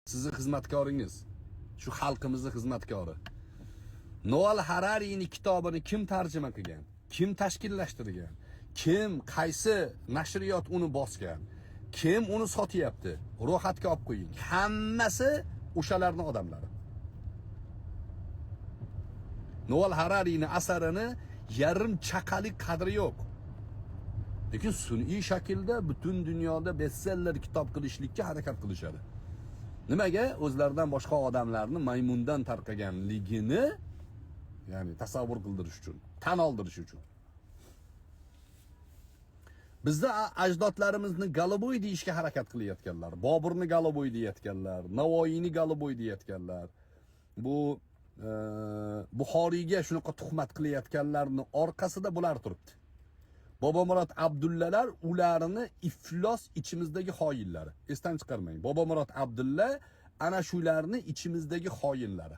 Sizni xizmatkoringiz, shu xalqimizni xizmatkori. Noal Harariyni kitobini kim tarjima qilgan? Kim tashkillashtirgan? Kim, qaysi nashriyot uni bosgan? Kim uni sotyapti? Ro'yxatga olib qo'ying. Hammasi o'shalarni odamlari. Noal Harariyni asarini yarim chaqalik qadri yo'q. Lekin sun'iy shaklda butun dunyoda bestseller kitob qilishlikka harakat qilishadi. Nimaga? O'zlaridan boshqa odamlarni maymundan tarqaganligini, ya'ni tasavvur qildirish uchun, tan oldirish uchun. Bizda ajdodlarimizni голубой deyishga harakat qilayotganlar, Boburni голубой deyayotganlar, Navoiyni голубой deyayotganlar, bu Buxoriyga shunaqa tuhmat qilayotganlarni orqasida bular turibdi. Bobomurod Abdullalar ularni iflos ichimizdagi xoinlari. Esdan chiqarmang. Bobomurod Abdulla ana shularni ichimizdagi xoinlari.